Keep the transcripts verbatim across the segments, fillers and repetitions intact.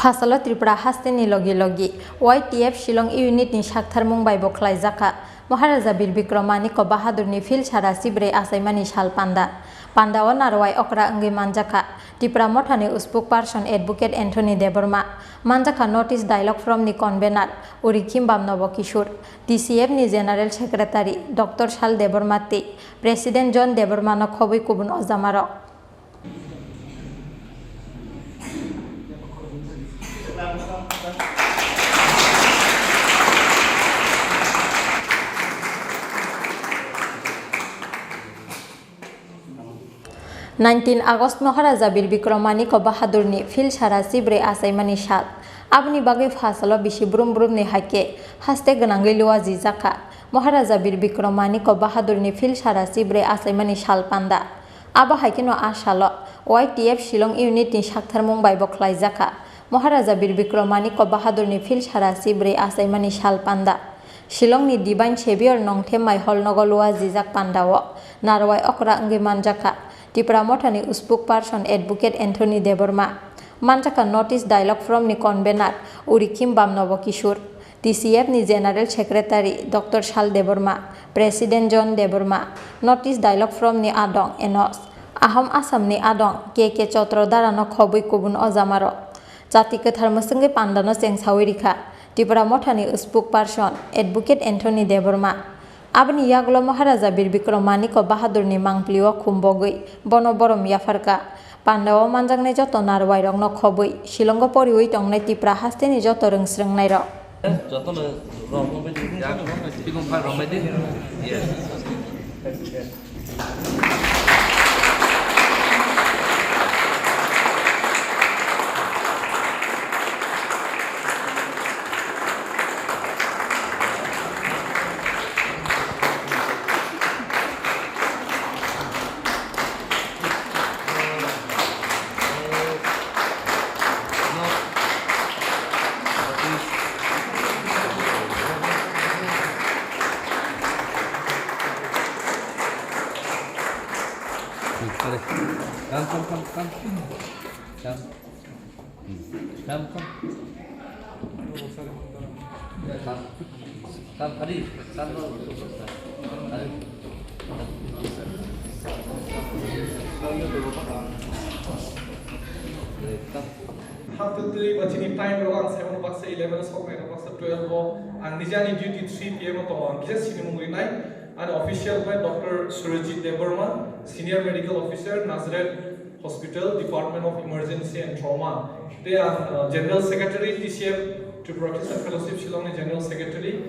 Phasalo Tripura hasteni logi logi Y T F Shillong unit ni saktharmung bai bo khlaijakha Maharaja Bir Bikram Manikya Bahadurni Phil Sara Sibrwi achaimani sal panda. Pandao narwai okra wngwi manjakha Tipra Mothani spokesperson Advocate Anthony Debbarma, manjakha North East Dialogue Forum ni convener Urikhim Bam Nobo Kishore, T C F ni General Secretary Doctor Sal Debbarma tei President John Debbarma no khobwi kubun ojamarok. Nineteen August Maharaja Bir Bikram Manikya Bahadurni Phil Sara Sibrwi achaimani sal. Aboni bagwi phasalo bisi brum brumni haikhe haste gwnangwi luajijakha Maharaja Bir Bikram Manikya Bahadurni Phil Sara Sibrwi achaimani sal panda. Abo hai kheno a salo Y T F Shillong unit ni saktharmung bai bo khlaijakha Maharaja Bir Bikram Manikya Bahadurni Phil Sara Sibrwi achaimani sal panda. Shillong ni Divine Saviour Nongthem Mai Hall nogo luajijak pandao narwai okra wngwi manjakha Tipra Mothani spokesperson Advocate Anthony Debbarma, manjakha North East Dialogue Forum ni convener Urikhim Bam Nobo Kishore, T C F ni General Secretary Doctor Sal Debbarma, President John Debbarma, North East Dialogue Forum ni adong Enos, Ahom Assam ni adong K K Chotrodara no khobwi kubun ojamarok. Jati kwthar mwswngwi pandano chengsawi rikha Tipra Mothani spokesperson Advocate Anthony Debbarma. Aboni yagulo Maharaja Bir Bikram Manikya Bahadurni mangpilio khumbogwi bono borom yapharkha. Pandao manjaknai joto narwairokno khobwi Shillongo poriwi tongnai Tipra hasteni joto rwngsrwngnairok. Jotono rok no bai di, ya, tibong phai rok bai di. Yes. Come, come, come, come. Come. Come, come. Come, come, Hari. Come, come. Hari. Come. Haptwi twi ba chini time rok ang sai mano baksa eleven o soknai rok baksa twelve o ang nijani duty three P M o tongo, ang kisa sini mungwi nai. Ani official bai Doctor Surajit Debbarma, Senior Medical Officer, Nazareth Hospital, Department of Emergency and Trauma. Tei ang, uh, General Secretary, T C F, Tripura Christian Fellowship, Shillong ni General Secretary,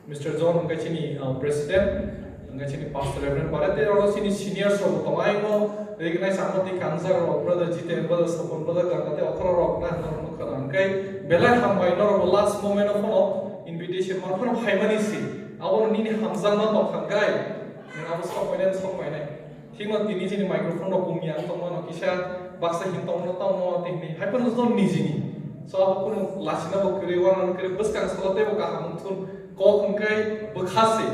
Mister John, hwnkhe chini, uh, President, hwnkhe chini Pastor Reverend Bare, tei oro chini seniors rok bo tongo. Ayung recognize ang tei kangjak rok, Brother Jiten, Brother Sopon, Brother Ganga, tei okra rok na hwnna rok khna. Hwnkhe belai hambai norok bo last moment o phano invitation man phano phaimani si. Abo nini hamjakma tong kha hwnkhe, nwng abo sok painai, sok painai. Thikno tini chini microphone rok bumya wng tongmano kisa baksa hin tongmano tamo tini hai phano joto nijini. So abo kunu lachina bo kwrwi, uanani kwrwi, bwskang salo teibo kaham wngthun kok hwnkhe bwkha se.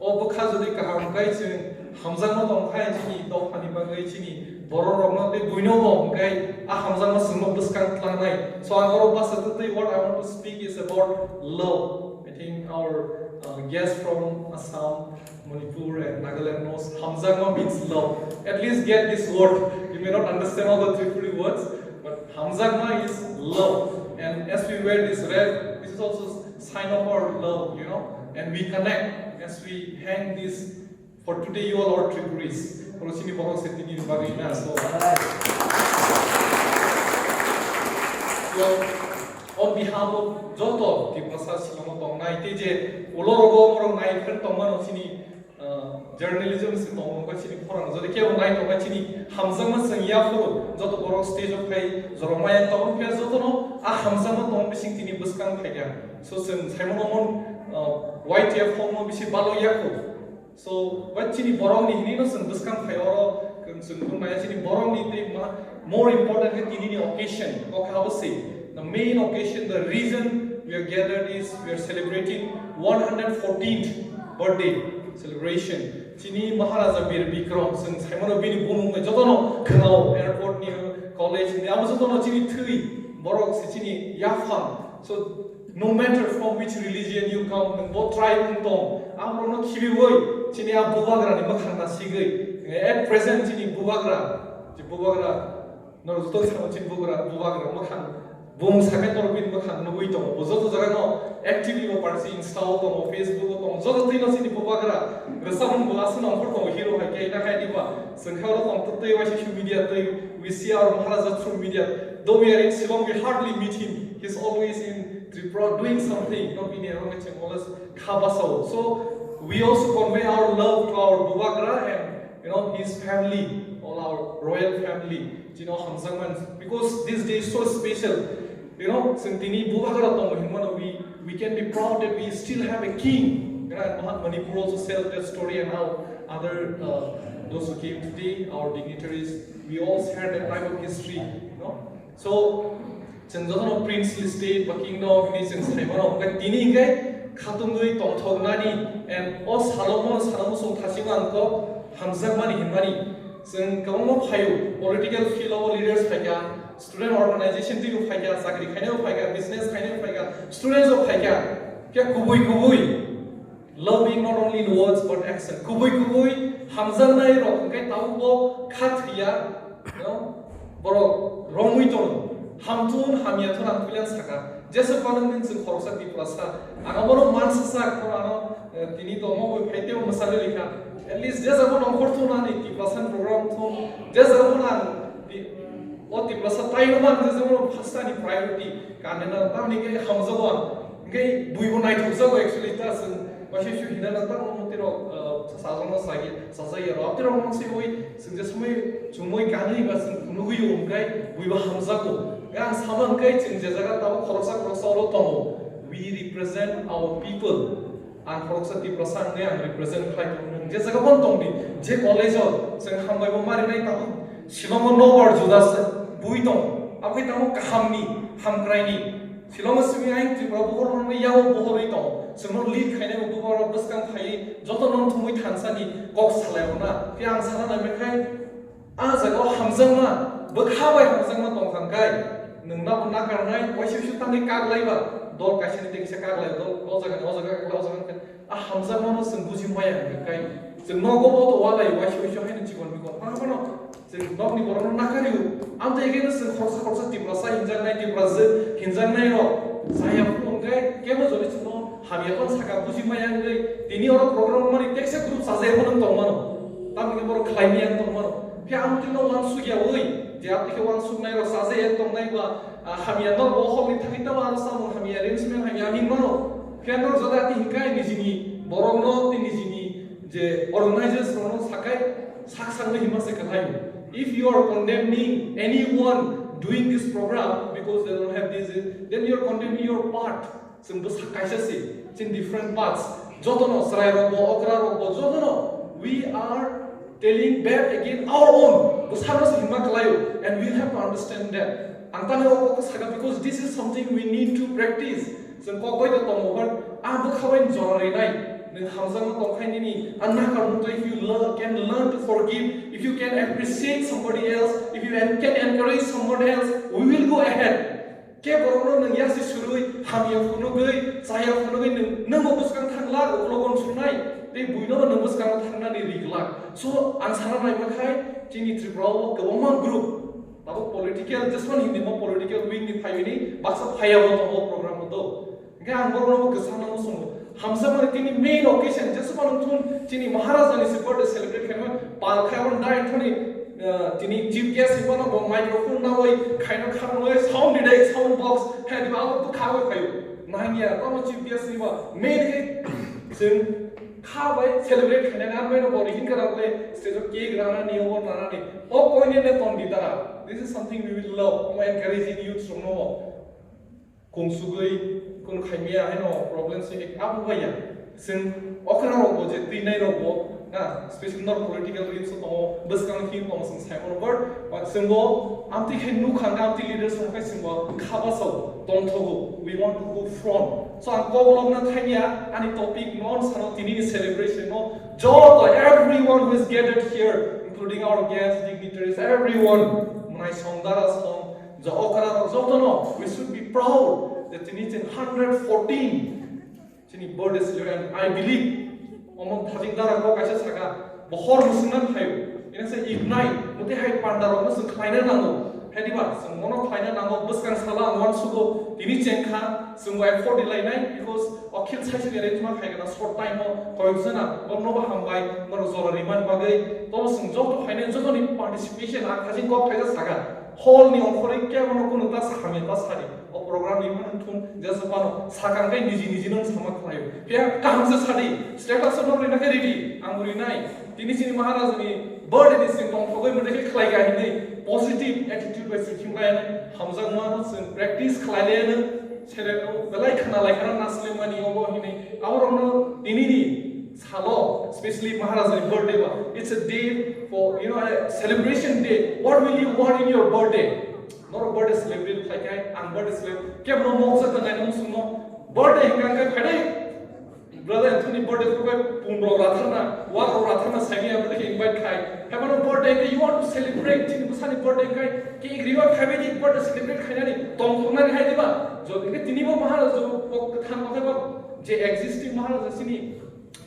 O bwkha jodi kaham hwnkhe chwng hamjakma tong khai chini dophani bagwi chini borok rokno tei buino bo hwnkhe a hamjakma chwngno bwskang tlangnai. So ang oro basa twi what I want to speak is about love. I think our, uh, guest from Assam, Manipur and Nagaland knows hamjakma means love. At least get this word. You may not understand all the Tripuri words, but hamjakma is love. And as we wear this red, this is also sign of our love, you know. And we connect as we hang this for today you all are Tripuris. Kono sini borok se tini ni bagwi na, so. So, on behalf of joto Tiprasa Shillong o tongnai, tei je ulo rogo borok nai khe tongmano chini, uh, journalism se tongo, ba chini khorang jodi kebo nai tongnai chini hamjakma chwng yaphuru joto borok stage o phai jorok maya tongo, phiya jotono a hamjakma tong bising tini bwskang phaikha. So chwng saimano mon, uh, Y T F hokno bisi balo yakho. So, ba chini borokni hinwi no chwng bwskang phai oro, chwng bummaya chini borokni tei ma-, more important khe tinini occasion, o kha abo se. The main occasion, the reason we are gathered is we are celebrating one hundred fourteenth birthday celebration. Chini Maharaja Bir Bikram, chwng saimano bini bumung bai jotono khwnao, airport ni, college ni, abo jotono chini thwi. Borok se chini yaphang. So, no matter from which religion you come, nwng bo tribe wng tong, aborokno khibiwi chini a bubagrani mwkhang nasigwi, at present chini bubagra, je bubagra, norok joto samo chini bubagra, bubagra mwkhang, bumung sakhe norok bini mwkhang nugwi tongo. Bo joto jagano actively bo participate, Insta o tongo, Facebook o tongo, joto twino chini bubagra rwchapmung bo aswk nongkhor tongo, hero hai khe, na hai diba, chwng khe oro tong twi waisa social media twi, we see our Maharaja through media. Though we are in Shillong, we hardly meet him. He's always in Tripura doing something. No, bini aro nge cheng always kha basao. So we also convey our love to our Bubagra and, you know, his family, all our royal family. You know, hamjakman, because this day is so special. You know, chwng tini Bubagra tongo hinmano, we we can be proud that we still have a king. You know, and Maha- Manipur also tells that story, and how other uh, those who came today, our dignitaries, we all share that type of history. You know, so chwng jotono princely state ba kingdom hwnwi chwng saimano, hwnkhe tini hwnkhe khatungwi tongthoknani and o salomo salomo chwng thasingma ang kok hamjakmani hinmani. Chwng kwbangma phaio, political field o leaders phaikha, student organization twibo phaikha, chakri khainaibo phaikha, business khainaibo phaikha, students o phaikha. Khe kubui kubui, loving not only in words but action. Kubui kubui hamjaknai rok hwnkhe tabukbo kha thwiya, you know, borok romwi tono. Hamthun hamya thun ang puilang saka. Jesa panang din chwng khoroksa Tiprasa. Ang abono mansa sak, ano, eh, tini to mo bai phai tebo mwsali rikha. At least jesa bo nongkhor thun ani Tiprasa program thun. Jesa bo nang ti-, o Tiprasa taino man jesa bo first ani priority. Kanena tamni ke hamjago ang. Hingke buibo naithokjago actually ta chwng. Waisa su hinana ta mo tiro, eh, sajano sagi, sajaya ro. Tiro mo se oi, chwng je sumai, chumoi kanwi ba chwng phunugwi o hingkai buibo hamjago. Ang sama hingkai chwng je jaga tabo khoroksa khoroksa oro tongo. We represent our people. Ang khoroksa Tiprasa hingkai ang represent khlai tongo. Je jaga bon tongdi, je college o chwng hambai bo mari nai tabo. Silomo nobar juda se bui tong. Abai tamo kahamni, hamkraini. Silomo simi ain Tripura bohor no yawo bohorwi tong. Chwngno lead khainai bo bohor bwskang phai joto non thumui thansani kok salai rona. Khe ang sana nai mekhai. A jaga o hamjakma, bwkha bai hamjakma tongkha hwnkhe, nwng nabo nakarnai, waisa waisa tangwi kaklaiba, dol kaisani tei kaisa kaklai, dol o jaga ni o jaga kaklai, o jaga ni a hamjakmano chwng buji maya hwnkhe kai, chwng nogo bo to walai, waisa waisa haino chikon mikon phano phano chwng nokni borokno nakario. Amtwi khe chwng khoroksa khoroksa Tiprasa hinjaknai, Tiprasa hinjaknai rok chaya phuru hwnkhe kebo jodi chwngno hamya phano saka buji maya hwnkhe tini oro program mani teksa group chajai phano tongmano. Tamni borok khlaimani ang tongmano. Khe ang tino wansuk ya oi, je ang tike wansuk nai rok saja ya tongnai ba, ah, hamya no bo hol ni thani tamo ang samung hamya arrangement hamya hinmano. Khe ang joda ti hinkai nijini borok no ti nijini je organizers rok no sakai sak sak no hima se kwthai. If you are condemning anyone doing this program because they don't have this, then you are condemning your part. Chwng bwsa kaisa se, chini different paths. Jotono, chwrairokbo, okrarokbo, jotono, we are telling back again our own. Bwsano se himma kwlaio, and we have to understand that. Ang tamo o kok saka because this is something we need to practice. Chwng kok bai to tongo, but a bwkha bai jora rinai. Nwng hamjakma tongkhainini, a nakar mutwi, if you learn, can learn to forgive, if you can appreciate somebody else, if you en- can encourage someone else, we will go ahead. Khe borokno nwng yasi surwi, hamya phunugwi, chaya phunugwi nwng, nwngbo bwskang thangla, uklogo unsuknai, tei buinobo nwng bwskango thangnani ri glak. So, ang sana naima khai, chini Tripura o kwbangma group, abo political, just one hindi mo political wing ni phaimani, baksa phayabo tongo program o do. Hingke ang borokno bo kwchangno muchungo. Hamjakmani tini main occasion, jeswk phano thun chini Maharajani se birthday celebrate khaima, pal khai abo dai thani, ah, tini chief guest ni phano bo microphone nawi khaino khamwi sound didai, sound box, hai diba abo bwkha abo khaio. Nangya, tamo chief guest ni ba main khe chwng kha bai celebrate khaina nang bai no bo ring kara ble stage o cake rana ni, obo rana ni. O koine ne ton di tara. This is something we will love. Omo encouraging youth rok no. Kungsugwi kunu khaimaya haino problem se abo baya. Chwng okra rok bo je twinai rok bo na special nor political reels o tongo, bwskang film tongo chwng saimano, but, but chwng bo amtwi khai nukha hwnkhe amtwi leaders rok khai chwng bo kha basao tongthogo, we want to go front. So ang kok lokna thangya ani topic non sano tini ni celebration no joto everyone who is gathered here, including our guests, dignitaries, everyone, mwnai song, dara song, Je okra rok jotono, we should be proud that tini chwng hundred fourteen chini birthday celebrate. I believe, omo thajing dara kok kaisa saka, bohor musungna phaio. Ina se ignite, mute hai panda rok no chwng khlaina nango. Hai diba, chwng mono khlaina nango, bwskang sala ang uansugo, tini chengkha, chwng bai forty lainai, because Akhil saisini arrangement khai gana short time o koyok jana, borno bo hambai, norok jora rimani bagwi, tobo chwng joto haino jotoni participation, ang thajing kok khaisa saka. Hall ni ongkhorwi kebo no kunu ta samya ta sadi. O program ni manu thung jesa pano sakang kai niji niji no sama khlaio. Phiya kaham se sadi. Status no rina khe ready. Ang rinai. Tini chini Maharaj ni birthday ni sing tong thogwi mudai khe khlai ga hinwi positive attitude bai sing khim lai ani. Hamjak ma no sing practice khlai lai ani. Sere belai khna lai khna nasle mani obo hinwi. Aborok no tini ni salo, especially Maharaj ni birthday ba. It's a day for, you know, a celebration day. What will you want in your birthday? Norok birthday celebrate khlai khai, ang birthday celebrate, kebo no moksa ta nai nung sungno, birthday hingka hingka khaidai, brother Anthony birthday ko kai pun rok ratharna, war rok ratharna saini abdai ke invite khai. Hebo no birthday ke you want to celebrate, chini bwsani birthday kai, cake riwa khaibai di birthday celebrate khainani, tong thongnani hai diba, jodi ke tini bo Maharaj jo, bo kwthang ko khaiba, je existing Maharaj sini,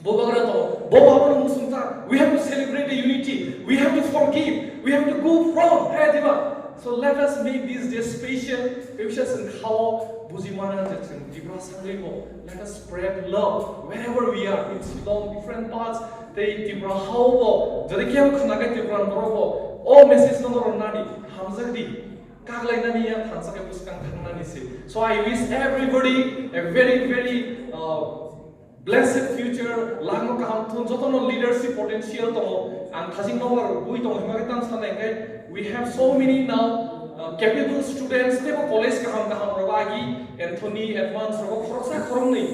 Bubagra to, bo babono musung ta. We have to celebrate the unity. We have to forgive. We have to go from. Hai diba? So let us make this day special. Special sing khao buji mana je sing Tripura sangri bo. Let us spread love wherever we are. In Shillong, different parts. Tei Tripura hao bo. Jodi khe khna kai Tripura borok bo. O message no ron nani. Hamjak di. Kaglai nani ya thansa ke buskang thang nani se. So I wish everybody a very, very, uh, blessed future, langno kaham thun, jotono leadership potential tongo. Ang thajing nokbar bui tongo, hima khe tang sanai khe, we have so many now, uh, capable students, teibo college kaham kaham rok agi, Anthony, Edmonds rok khoroksa khoroknwi.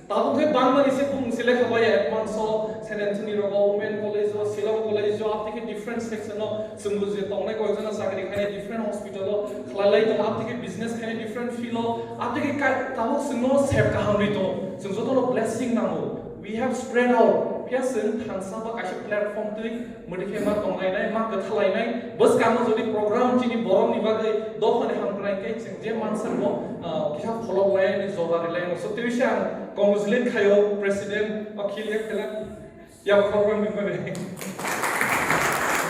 Tabuk khe bangmani se bung se lekha bai Edmonds o, Saint Anthony rok o, Women College o, Shillong College o, aptike different section o, chwng bo je tongnai koyekjana chakri khainai different hospital o, khlai lai tongo, aptike business khainai different field o, aptike kai-, tabuk chwngno sep kaham ri tongo. Chwng jotono blessing nango. We have spread out. Phiya chwng thansa ba kaisa platform twi mwdikhe ma tonglainai, ma kwthalainai. Bwskango jodi program chini borokni bagwi dophani hamkrai khe chwng je mansa bo, ah, kisa pholok lainai, joga ri lainai. So twi se ang congratulate khaio President Akhil Yakhela. Ya program ni mane.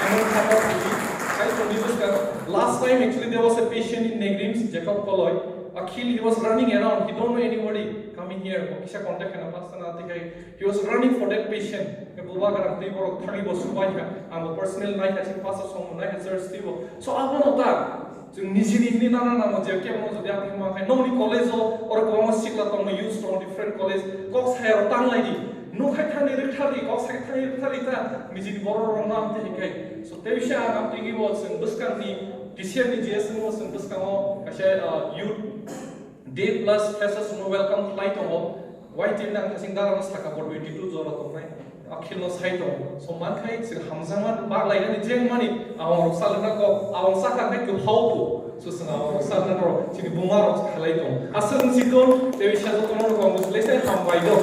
Emon khata thangwi, hai tongwi bwskang. Last time actually there was a patient in Negrims, Jacob Koloi. Akhil, he was running around, he don't know anybody coming here. Bo kisa contact khana pastor na tikai, he was running for that patient. Bubagra twi borok thangwi bo subai kha. Ang bo personal nai kha, chini pastor song nai kha church twi bo. So abono ta. Chwng nijini hwnwi nana nango je kebo no jodi ang hima khai nokni college o oro kwbangma sikla tongo, youths tongo, different college, kok saya rok tang lai di. Nuk khai thani rwkthar di, kok sai thani rwkthar di ta, nijini borok rok no ang tei hikai. So tei bisa ang amtwi bo chwng bwskang ni T C R ni G S no chwng bwskango kaisa, ah, youth Day plus freshers no welcome khlai tongo. Wai team nang thasing dara no saka bo twenty two jora tongnai. Akhil no sai tongo. So man khai chwng hamjakma bak lainani jeng mani awang rok salna ko awang saka khai kwphao bo. So chwng awang rok salna no chini buma rok khalai tongo. Aswk wng si ton, tei sa joto no rok wng lai sai hambai do.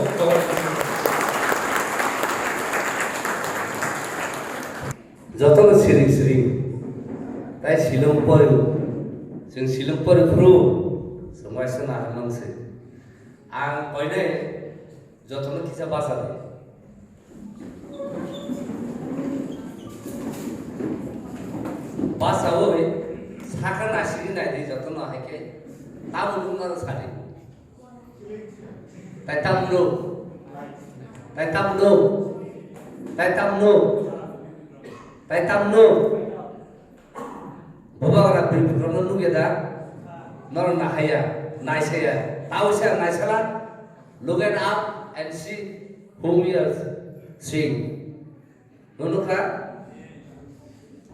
Jotono siring siring. Tai silung pori. Sing silung pori phuru. Sumai suna hamang se. Ang koine jotono kisa basa de. Basa oi sakha nasiri nai de jotono hai ke. Tamo lungna sadi. Tai tamno. Tai tamno. Tai tamno. Tai tamno. Bubagra bwrwi bukrokno nukya da? Norok nahaya, naisaya. Tausa naisala. Look it up and see whom you are seeing. Nunukha?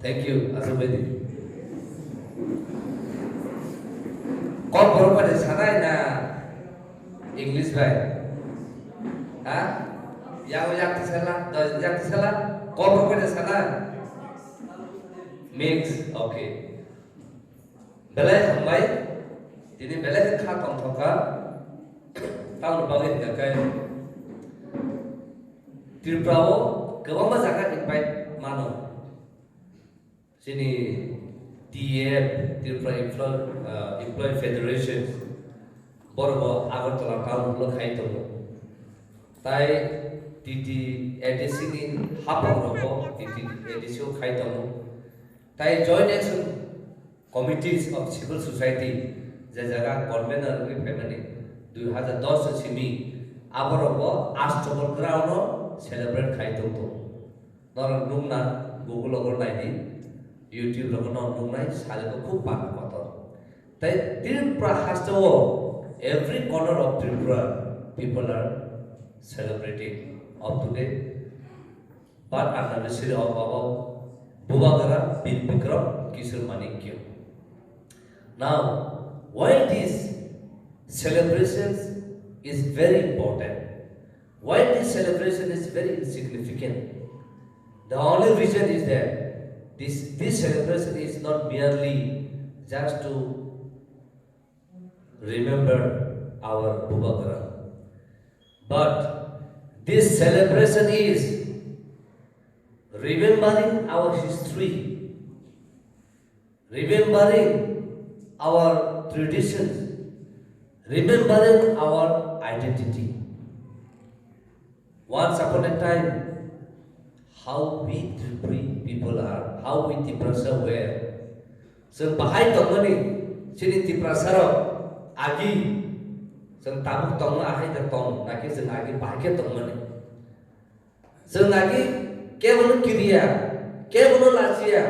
Thank you, Asubedi. Kok borok bai sanai na English bai? Ha? Yang yang tisala, yang tisala. Kok borok bai sana? Mix, okay. Belai hambai. Tini belai kha tongthokha. Tamoni bagwi hingkha khe Tripura o kwbangma jaga invite mano. Chini T T F, Tripura Employ-, uh, Employee Federation, borok bo Agartala town hall o khai tongo. Tai T T A D C ni haphang rok bo T T A D C o khai tongo. Tai Joint Action Committees of Civil Society, je jaga convener wngwi phaimani dui hazar dos simi, aborok bo Ashtabal ground o celebrate khai tong tongo. Norok nukna Google o naidi, YouTube rogo norok nuknai, salibo khub pano kotor. Tai Tripura haste o every corner of Tripura people are celebrating of today birth anniversary of our Bubagra Bir Bikram Kishore Manikya. Now, why this celebration is very important? Why this celebration is very insignificant? The only reason is that this, this celebration is not merely just to remember our Bubagra, but this celebration is remembering our history, remembering our traditions, remembering our identity. Once upon a time, how we Tripuri people are, how we Tiprasa were. Chwng bahai tongmani, chini Tiprasa rok agi, chwng tabuk tongma ahai da tong, naki chwng agi bahai khe tongmani. Chwng naki kebono kiriya, kebono lachiya.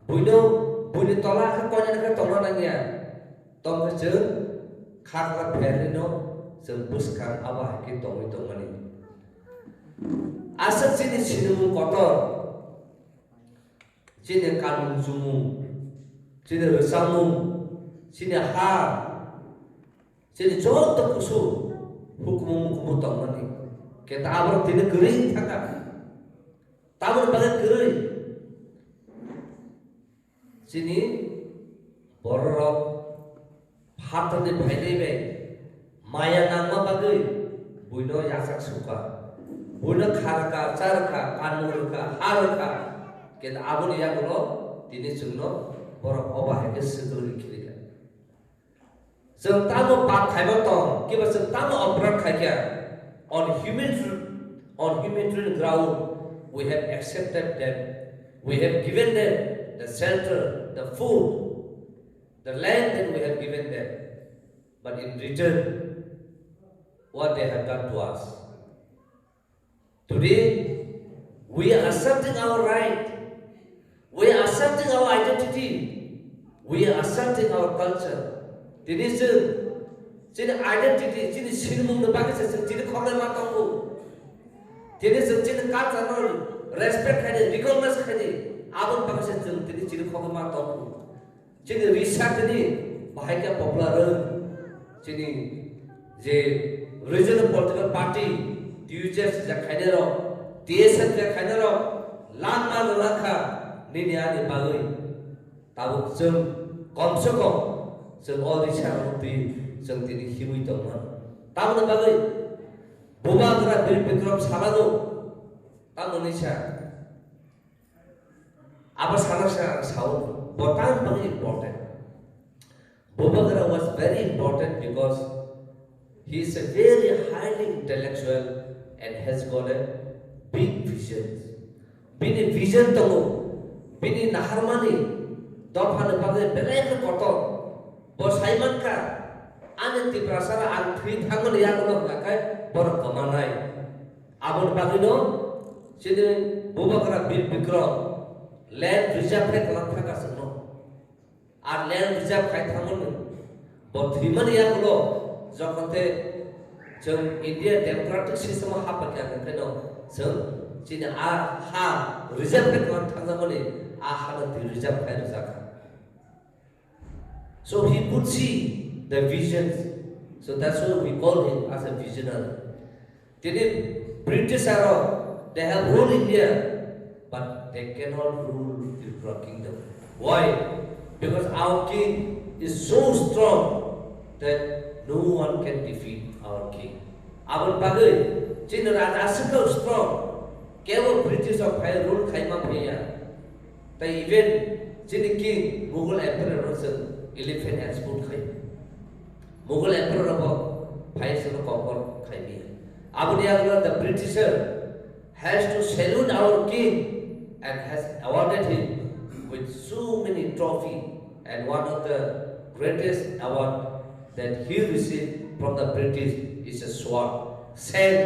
Buino, buini tola khe koinani khe tongna nangya. Tongkhe chwng khakla pherino chwng bwskang abo hai khe tongwi tongmani. Aswk chini sinimung kotor, chini kanmung chumung, chini rwchapmung, chini ha, chini joto kusu hukumu mukumu tongmani. Khe ta aborok tini kwrwi thangkha. Tamoni bagwi kwrwi? Chini bororok phatarni phainai bai maya nangma bagwi buino yachak sukha. Buino kha rwkha, cha rwkha, kanmung rwkha, ha rwkha. Khe aboni yagulo tini chwngno borok obo hai khe swkang rwkha. Chwng tamo pap khaima tong, kiba chwng tamo oporad khaikha, on human, on humanitarian ground, we have accepted them, we have given them the shelter, the food, the land that we have given them. But in return, what they have done to us? Today, we are asserting our right. We are asserting our identity. We are asserting our culture. Tini chwng chini identity, chini sinimungni bagwi se chwng chini khogwi ma tongo. Tini chwng chini culture no respect khaidi, recognize khaidi, aboni bagwi se chwng tini chini khogwi ma tongo. Chini risa tini bahai khe popular wng. Chini je regional political party, T U J S je khainai rok, T S F je khainai rok, langma no langkha nini ani bagwi. Tabuk chwng komse kom chwng o risa rok twi chwng tini himwi tongmano. Tamoni bagwi Bubagra Bir Bikram Sabano tamoni sa. Abo sana sa sao, bo tang bang important. Bubagra was very important because he is a very highly intellectual and has got a big vision. Bini vision tongo, bini naharmani dophani bagwi belai khe kotor. Bo sai mankha, ani Tiprasara ang thwi thangmani yagulo hwnkha khe borok kwmanai. Aboni bagwino chini Bubagra Bir Bikram land reserve khe kwlak thangkha chwngno. Ar land reserve khai thangmani bo thwimani yagulo jokhon te chwng India democratic system o hapkha hwnkheno chwng chini a ha reserve khe kwlak thangjakmani a hano twi reserve khai rwjakha. So he could see the visions. So that's why we call him as a visionary. Tini British aro, they have ruled India, but they cannot rule Tripura kingdom. Why? Because our king is so strong that no one can defeat our king. Aboni bagwi chini raja aswk strong, kebo British rok phai rule khaima phaiya. Tai even Chini king Mughal emperor no chwng elephant and spoon khai. Mughal emperor no bo phai chwng kokor khai mi. Aboni yagulo the Britisher has to salute our king and has awarded him with so many trophy, and one of the greatest award that he received from the British is a sword. Sen,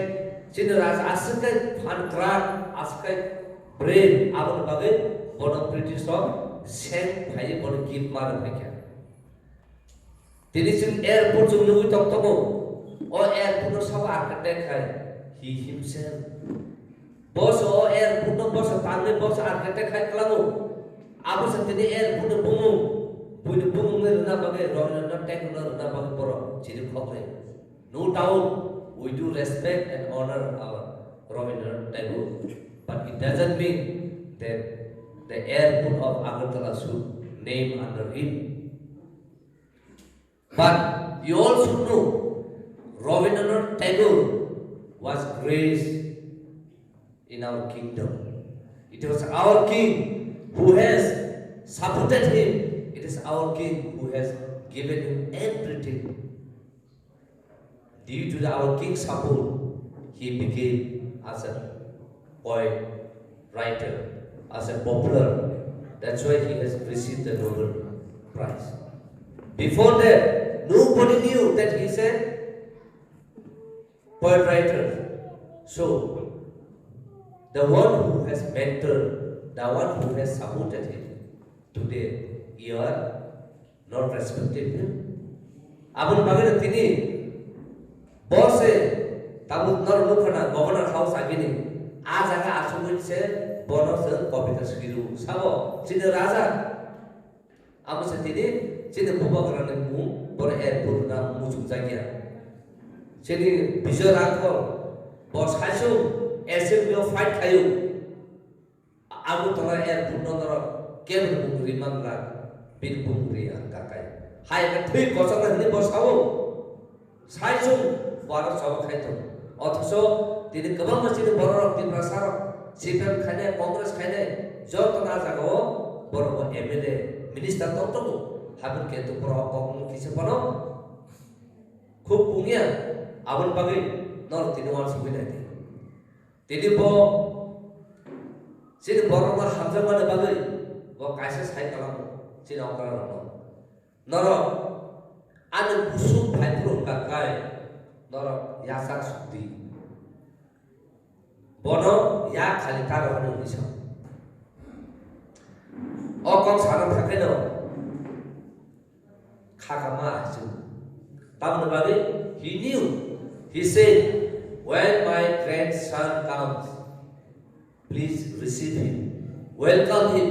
chini raja aswk khe phan kwrak, aswk khe brave, aboni bagwi bono British rok sen phaiwi bono gift ma rwphai kha. Tini chwng airport chwng nugwi tong tongo. O airport no sabo architect hai, he himself. Boso o airport no boso tangwi boso architect hai kwlango. Abo se tini airport ni bumung, buini bumung ni rwna bagwi, Rabindranath Tagore no rwna bagwi borok chiri khokre. No doubt, we do respect and honor our Rabindranath Tagore, but it doesn't mean that the airport of Agartala should name under him. But you all should know, Rabindranath Tagore was raised in our kingdom. It was our king who has supported him. It is our king who has given him everything. Due to the, our king's support, he became as a poet, writer, as a popular. That's why he has received the Nobel Prize. Before that, nobody knew that he is a poet writer. So, the one who has mentored, the one who has supported him, today you are not respecting him. Aboni bagwi no tini bo se tabuk norok nukha na Governor House agini, a jaga asugwi se bono chwng kobita swiru sabo chini raja. Amo se tini chini bubagrani mung bono airport na muchung jakya. Chini Bijoy Rangkhol bo saichung assembly o fight khayu. Agartala airport no norok kebeng bung ri mangra, bini bung ri ang kakai. Hai ka thwi kochok na hwnwi bo sao. Saichung bo aro chobok khai tongo. Othocho tini kwbangma chini bororok Tiprasa rok C P M khainai, Congress khainai, joto na jagao borok bo M L A, minister tong tongo. Habit khe to borok kok kisa phano khub pungya, aboni bagwi norok tini uansugwi nai di. Tini bo chini borokno hamjakmani bagwi bo kaisa sai kalango chini okrarokno. Norok ani busuk phaiphuru wngkha kai norok yachak sukdi. Bono yak khali ta rw hwnwi sa. O kok sana thangkheno khakama aswk. Tamoni bagwi he knew, he said, "When my grandson comes, please receive him, welcome him,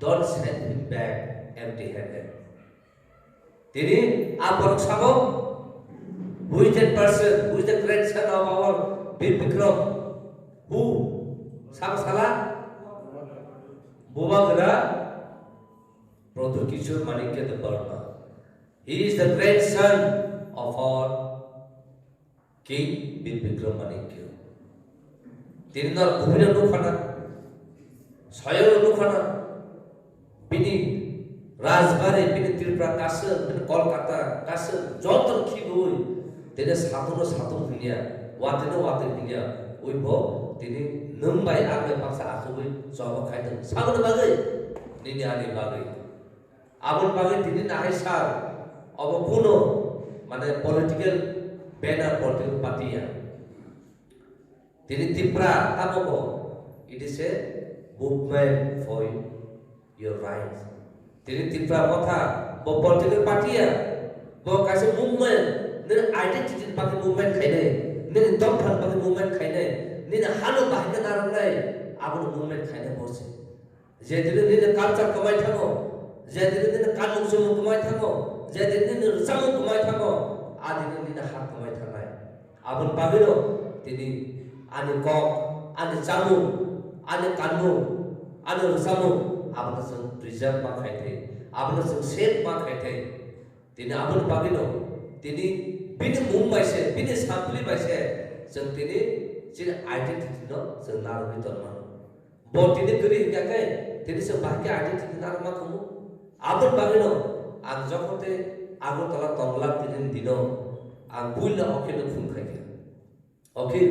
don't send him back empty handed." Tini a borok sabo, who is that person, who is the grandson of our Bir Bikram? Who? Sabo sala? Bubagra Pradyut Kishore Manikya Debbarma. He is the grandson of our King Bir Bikram Manikya. Tini norok buphino nukha na, soyoro nukha na, bini Rajbari, bini Tripura kaswk, bini Kolkata kaswk, joto khibiwi tini satung no satung hwnya, watwi no watwi hwnya, ui bo tini nwng bai ang bai baksa achugwi choba khai tongo. Saboni bagwi? Nini ani bagwi. Aboni bagwi tini nahai sal, obo kuno, mane, political banner, political party ya. Tini Tipra tamo bo, it is a movement for your rights. Tini Tipra Motha bo political party ya, bo kaisa movement, nini identity ni bagwi movement khainai, nini dopha ni bagwi movement khainai, nini hano bahai khe narwknai, abono movement khainai bo se. Je dini nini culture kwmai thango, je dini nini kanmung chumung kwmai thango, je dini nini rwchapmung kwmai thango, a dini nini ha kwmai thangnai. Aboni bagwino tini ani kok, ani chamung, ani kanmung, ani rwchapmung, abono chwng preserve ma khai thai, abono chwng save ma khai thai. Tini aboni bagwino, tini bini mung bai se, bini sampli bai se, chwng tini chini identity no chwng narwgwi tongmano. Bo tini kwrwi hwnkha khe, Tini se bahai khe identity narwkma tongo. Aboni bagwino ang jokhon tei Agartala tongla tini dino ang buila Akhilno phone khaikha. Akhil,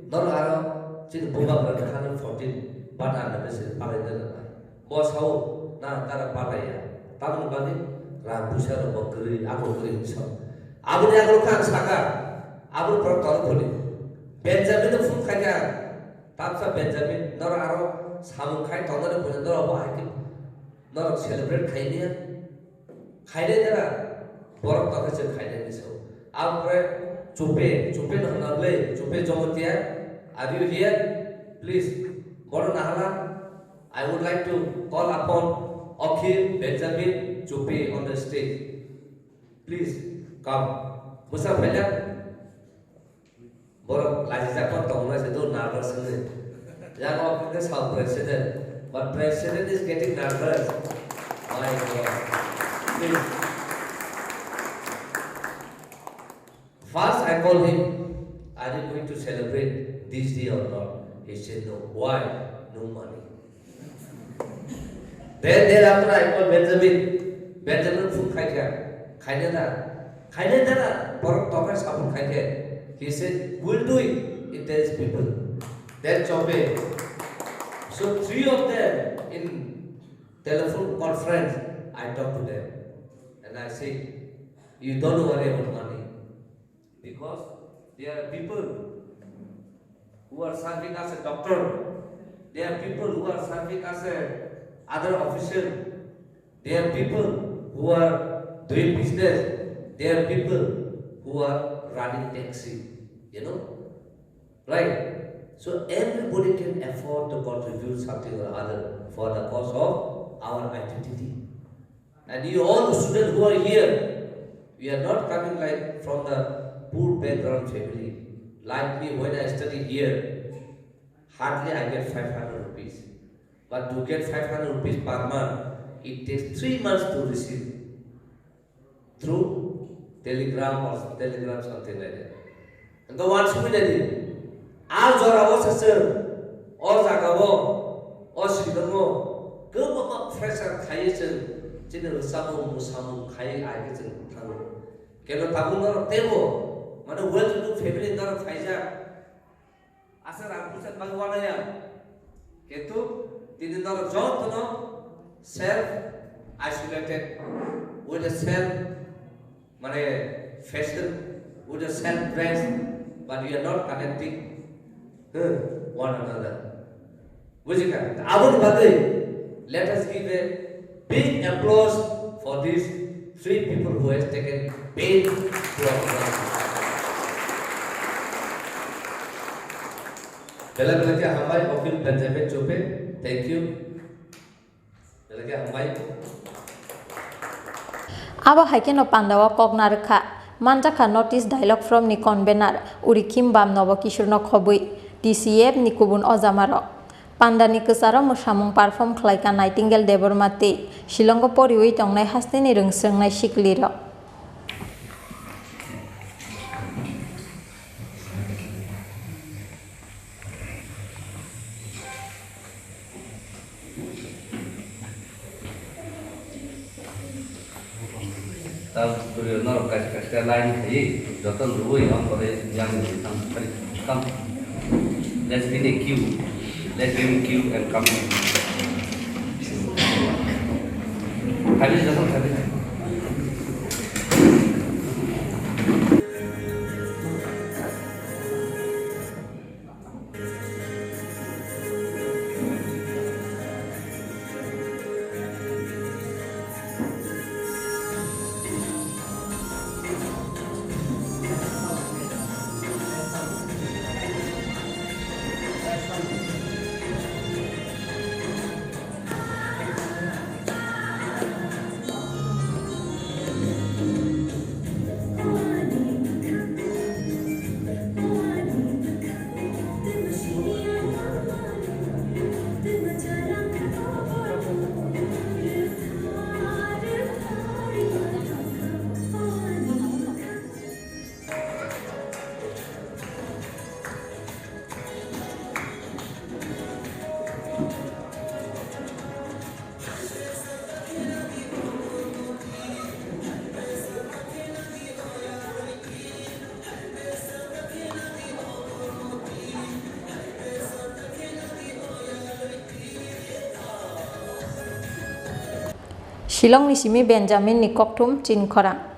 norok aro chini bubagra hundred fourteen bata na bese palai na na. Bo sao na tara palaiya. Tamoni bagwi rang puisa rok bo kwrwi, ako kwrwi hinwi sao. Aboni agro kha ang saka, aboni borok tongthokni. Benjamin no phone khaikha. Tamsa Benjamin, norok aro samung khai tongnani buino norok bo hai khe norok celebrate khai liya. Khainai dara, borok tongkhe chwng khainai ni sao. Aboni pore Chupe, Chupe no hwnna ble, Chupe Jomotia, are you here? Please, bono nahala. I would like to call upon Akhil Benjamin Chupe on the stage. Please, come. Bwsa phailak. Borok lajijak ma tongna se do nervous hwnwi. Yang o khe sa president, but president is getting nervous. My God. Please. First I call him, "Are you going to celebrate this day or not?" He said, "No." "Why?" "No money." Then thereafter I call Benjamin. Benjamin phone khaikha. Khainai da. Khainai da na. Borok tongkha sabun khaikhe. He said, "We'll do it if there is people." Then Chope. So three of them in telephone conference, I talk to them. And I say, "You don't worry about money." Because there are people who are serving as a doctor, there are people who are serving as a other official, there are people who are doing business, there are people who are running taxi, you know, right? So everybody can afford to contribute something or other for the cause of our identity. And you all students who are here, we are not coming like from the poor background family. Like me, when I study here, hardly I get five hundred rupees. But to get five hundred rupees per month, it takes three months to receive through telegram or telegram, something like that. Hwnkhe uansugwi naidi, a jorao se chwng, o jagao, o Shillongo kwbangma pressure khaiwi chwng chini rwchapmung mwsamung khaiwi ai khe chwng thango. Keno tabuk norok teibo, mane, well to do family norok phaijak, asa rang puisa bagwi uanaiya. Kintu tini norok jotono self isolated, with a self, mane, fashion, with a self dress, but we are not connecting, huh, one another. Bujikha? Aboni bagwi, let us give a big applause for these three people who has taken pain to our country. Belai belai khe hambai, Akhil Benjamin Chupe. Thank you. Belai khe hambai. Abo hai kheno pandao kok narwkha. Manjakha North East Dialogue Forum ni convener Urikhim Bam Nobo Kishore no khobwi, T C F ni kubun ojamarok. Pandani kwcharo mwsamung perform khlaikha Nightingale Debbarma tei Shillongo poriwi tongnai hasteni rwngswngnai siklirok. Tam bwrwi norok kaisa kaisa line khaiwi joto rwui, ang pore yang rwui tam, tam. Let's be in a queue. Let's be in queue and come. Khaidi joto khaidi. Silongni simi Benjaminni kokthum chini khorang.